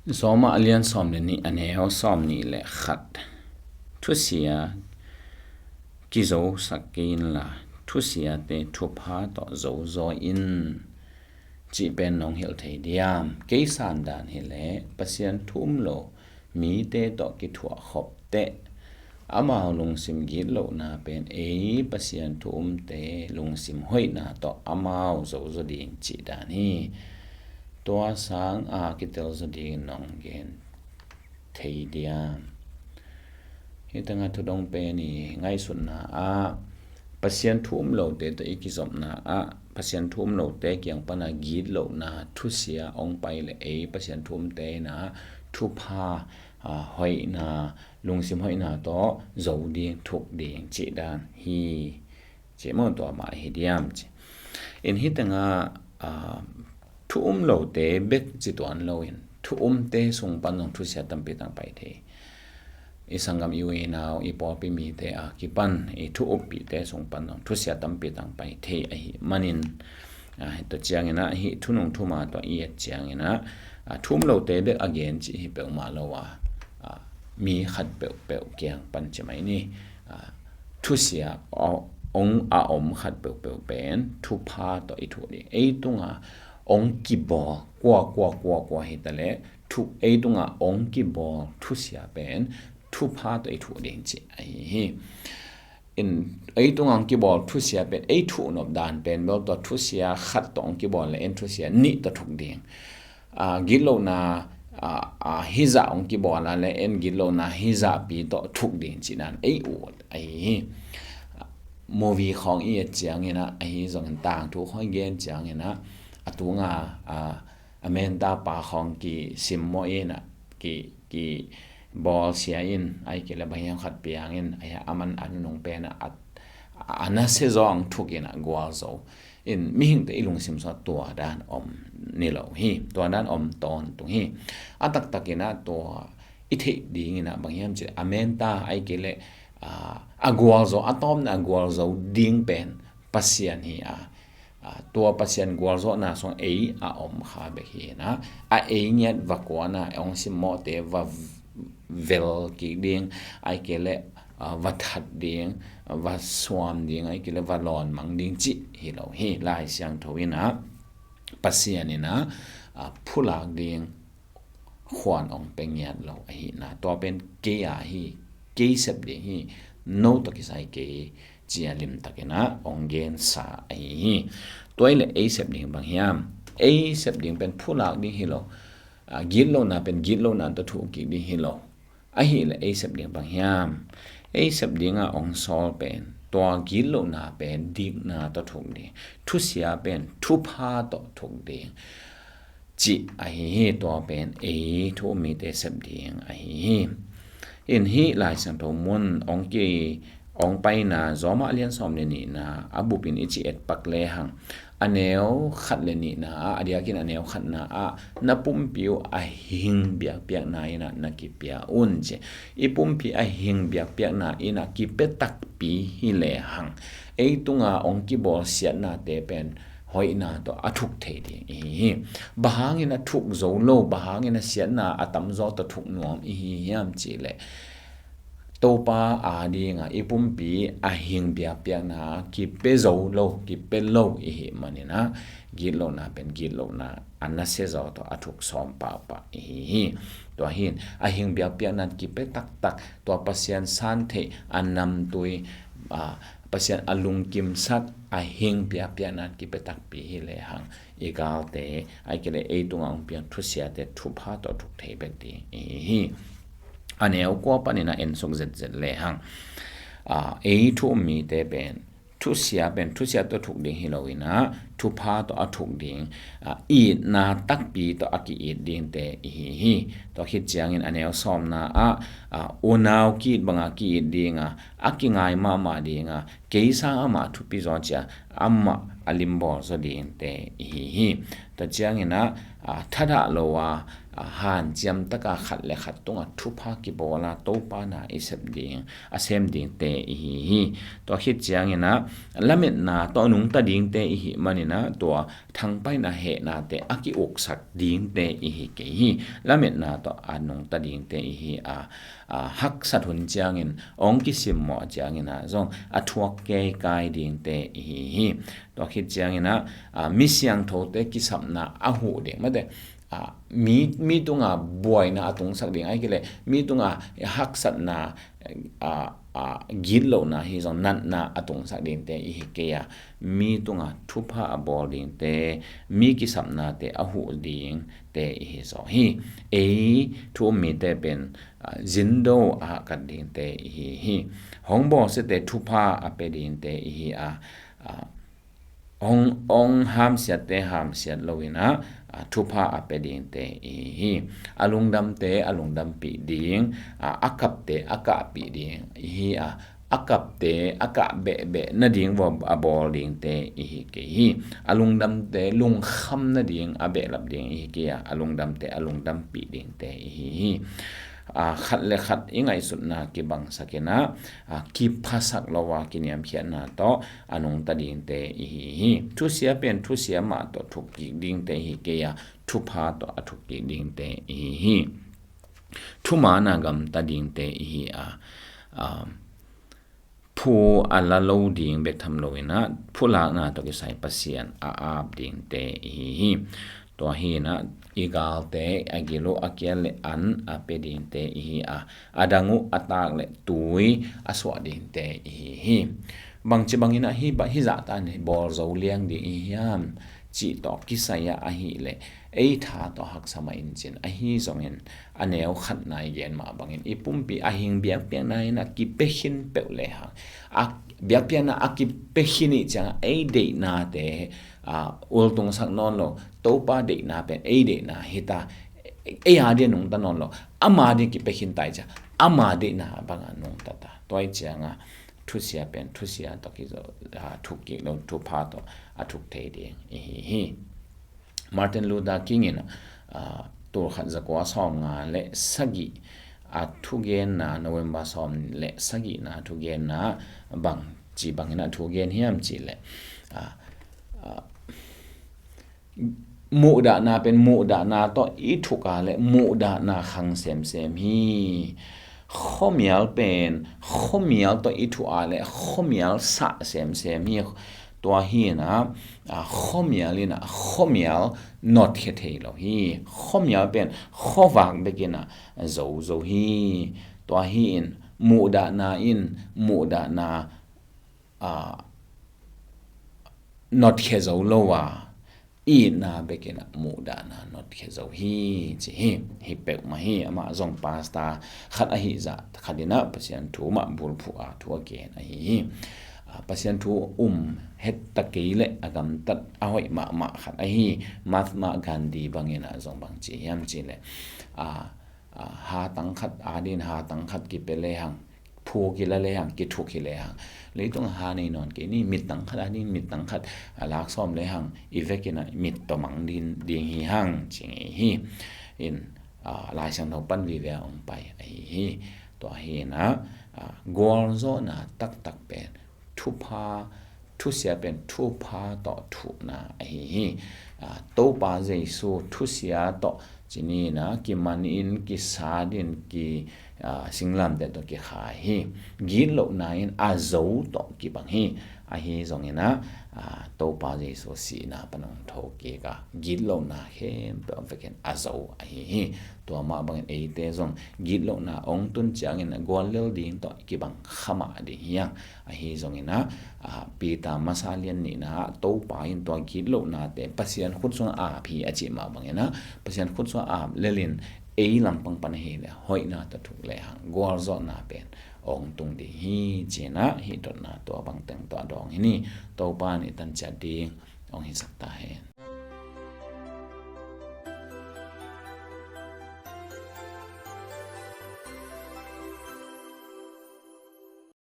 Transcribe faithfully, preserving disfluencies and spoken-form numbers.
Zawmah a lian sawm le nih, a neu sawm nih le khat. Thusia kizosak kei inla, thusiate thupha tawh zozawi in, cih pen nong hilh thei diam? Kei san dan hileh Pasian thu um lo mite tawh kithuah khop teh, amau lungsim gitlohna pen ei Pasian thu umte lungsim hoihna tawh amau zozaw ding cih dan hi. Tua sang a kitel zaw dingin nong gen thei diam? Hih tengah thudong pen i ngaihsutna ah Pasian thu um lote tawh i kizopna ah, Pasian thu um lote kiang pana gitlohna thusia ong pai le ei Pasian thu umte inah thupha, aa, hoihna, lungsim hoihna tawh zo ding, thuk ding cih dan hi. Cih maw, tua mah hi diam ci. In hih tengah, aa, thu um lote bek ci tuan loin thu umte sung pan zong thusia tampi tang pai thei. I sanggam, i u i nau, i pawlpi mite a kipan i thu uppihte sung pan zong thusia tampi tang pai thei ahih manin, aa, tua cianginah hih thunung thuma tua i et cianginah, aa, thu um lote bek a gen cih hi peuhmah lo a, aa, mi khat peuhpeuh kiang pan ci mai ni. Aa, thusia a, ong a om khat peuhpeuh pen thupha tawh i thuk ding. Ei tunga ong kibawl kua kua kua kua hi taleh thuk, ei tunga ong kibawl thusia pen thupha tawh i thuk ding cih ahi hi. In ei tunga ong kibawl thusia pen ei thuh nop dan pen bel tua thusia khat tawh ong kibawl le en thusia nih tawh thuk ding. Aa, gitlohna, aa, aa, hizah ong kibawl a le en gitlohna hizahpi tawh thuk ding cih dan ei ut ahi hi. Movie khawng i et cianginah, ahi zongin tangthu khawng i gen cianginah, a tunga, aa, a menta pa khawng kisimmawh inah, ki, kibawlsia in, ai kei le bang hiam khat piangin, ai a man a nunung penah a, a nasia zawng thukinah gualzo. In mihingte i lungsim sungah tua dan om ni lo hi. Tua dan om tawntung hi. A taktakinah tua i theih dinginah bang hiam cih a menta ai kei le, aa, a gualzo, a tawpna a gualzo ding pen Pasian hi a, aa, tua Pasian gualzawhna sungah ei a om kha bek hi inah, a ei ngiat va kuana ong simmawhte va vel kik ding, ai kei le, aa, va that ding, va suam ding, ai kei le va lawnmang ding cih hi lo hi. Lai Siangtho inah Pasian inah, aa, phulak ding khuan ong pia ngiat lo ahihna, tua pen kei a hi, kei sep ding hi, no tawh kisai kei, ci-a limtakinah ong gensa ahi hi. Tua i le ei sep ding bang hiam? Ei sep ding pen phulak ding hi lo. Aa, gitlohna pen gitlohna tawh thuk kik ding hi lo. Ahih le ei sep ding bang hiam? Ei sep dinga ong sawl pen tua gitlohna pen dikna tawh thuk ding, thusia pen thupha tawh thuk ding cih ahi hi. Tua pen ei thu um mite sep ding ahi hi. In hih Lai Siangtho mun ong ki, ong paina Zawmah a lian sawm le nihna a bupin i ci etpak lehang, a neu khat le nihna ah, a diakin a neu khatna ah, na pumpi uh a hing biakpiakna inah na kipia un ci. I pumpi a hing biakpiakna inah kipia takpi hi lehang, ei tunga ong kibawlsiatnate pen hoihna tawh a thuk thei ding ihi hi. Bang hangin a thuk zo lo, bang hangin a siatna a tamzaw tawh thuk nuam ihi hiam cih leh, Topa a dinga i pumpi a hing biakpiakna kipia zo lo, kipia lo ihi maninah, gitlohna pen gitlohna a nasia zaw tawh a thuk sawm pahpah ihi hi. Tua hin a hing biakpiakna kipia taktak, tua Pasian san theih, a namtui, aa, Pasian a lungkimsak a hing biakpiakna kipia takpi hi lehang, i galte, ai kei le ei tunga ong piang thusiate thupha tawh thuk thei bek ding ihi hi. A neu kua paninah ensuk zetzet lehang, aa, ei thu um mite pen thusia pen thusia tawh thuk ding hi loinah, thupha tawh a thuk ding, aa, itna takpi tawh a ki-it dingte ihi hi. Tua khit ciangin a neu sawmna ah, aa, unau ki-it banga ki-it dinga, a kingai mahmah dinga, kei sang amah thupi zaw cia, amah a limbawl zaw dingte ihi hi. Tua cianginah, aa, thadah lo a, a, hanciam taka khat le khat tungah thupha kibawla Topa na i sep ding, a sem dingte i hi hi. Tua khit ciangin ah lametna tawh nungta dingte i hi manin ah tua thangpaihna hehnate a ki-uksak dingte i hi kei hi. Lametna tawh a nungta dingte i hi a, a, haksat hun ciangin ong kisimmawh ciangin ah zong a thuak keikai dingte i hi hi. Tua khit ciangin ah, a, mi siangthote kisapna a huh ding mate, a, mi, mi tunga buaina a tungsak ding, ahih kei leh mi tunga haksatna, a, a, gitlohna hi zong natna a tungsak dingte i hi kei a, mi tunga thupha a bawl dingte, mi kisapnate a huh dingte i hi zaw hi. Ei thu um mite pen, a, zindo a hahkat dingte i hi hi. Hong bawlsiate thupha a pia dingte i hi a, a, hong, hong hamsiatte hamsiat loin ah, a, thupha a pia dingte i hi hi. A lungdamte a lungdampih ding, a, a kapte a kahpih ding i hi a, a kapte a kah behbeh nading vua a bawl dingte i hi kei hi. A lungdamte lungkham nading a behlap ding i hi kei a, a lungdamte a lungdampih dingte i hi hi. A, khat le khat i ngaihsutna kibangsak in ah, a, kiphasak lo a kiniamkhiatna tawh a nungta dingte i hi hi. Thusia pen thusia mah tawh thukkik dingte i hi kei a, thupha tawh a thukkik dingte i hi hi. Thumaana gamta dingte i hi a, a, phu a la lo ding bek tham loin ah, phulakna tawh kisai Pasian a ap dingte i hi hi. Tua hi in ah, i galte a gil uh a kial le an a pia dingte i hi a, a dang uh a tak le tui a suah dingte i hi hi. Bangci bangin ah hi, hih zahta in bawl zo liang ding i hiam cih tawh kisai ah ahih leh ei tha tawh haksa mah in cin, ahi zongin a neu khatna i gen mah bangin i pumpi a hing biakpiakna in a kipia khin peuh lehang, a biakpiakna a kipia khin ih ciangah ei deihnate, a, ultungsak nawn lo. Topa deihna pen ei deihna hi ta, ei a dia nungta nawn lo. Ama dia kipia khin ta ih ciang ama deihna bangah nungta ta. Tua ih ciangah thusia pen thusia tawh kizo, a, thukkik lo, thupha tawh a thuk thei ding i hi hi. Martin Luther King in, a, tulkhat zakua sawmnga le sagih a thugenna, November sawm le sagihna a thugenna bangci bangin a thugen hiam cih leh, a, a, muhdahna pen muhdahna tawh i thuk a le muhdahna khang semsem hi. Khuamial pen khuamial tawh i thuk a le khuamial sah semsem hi. Tua hi in ah, a, khuamial in ah khuamial notkhia thei lo hi. Khuamial pen khuavak bek in ah zo zo hi. Tua hi in muhdahna in muhdahna, a, notkhia zo lo a, itna bek in ah muhdahna notkhia zo hi ci hi. Hi peuhmah hi. Amah zong pastor khat ahi zah khat in ah Pasian thu mah bulphuh a thu a gen ahi hi. A, Pasian thu um het ta kei leh a gamtat a hoih mahmah khat ahi Mahatma Gandhi bangin ah zong bang ci hiam cih leh, a, a, hatang khat adin hatang khat kipia lehang, phu kila lehang, kithuk hi lehang, leitungah ha nei nawn kei ni. Mittang khat adin mittang khat a lak sawm lehang i vekin ah mit tawh mang ding, ding hi hang ci ngei hi. In, a, Lai Siangtho pan vive a hong pai ahi hi. Tua hi in ah, a, gualzawhna taktak pen thupha, thusia pen thupha tawh thuhna ahi hi. A, Topa Jesu thusia tawh cinin ah kiman in, kisat in, ki, a, singlamteh tawh kikhai hi. Gitlohna in a zo tawh kibang hi. Ahi zongin ah, a, Topa Jesu sihna pan hong thokik a, gitlohna khempeuh a vekin a zo ahi hi. Tua mah bangin eite zong gitlohna hong tun ciangin guallel ding tawh kibang kha mah ding hi hang. Ahi zongin ah, a, Peter masa lian nihna ah Topa in tua gitlohnate Pasian khut sungah ap hi a cih mah bangin ah, Pasian khut sungah ap lelin ei lampang pan ahi leh hoihna tawh thuk lehang gualzawhna pen hong tung ding hi ci-in ah, hih dotna tua bangteng tawh a dawng hi ni. Topa in i tanciat ding hong hisak ta hen.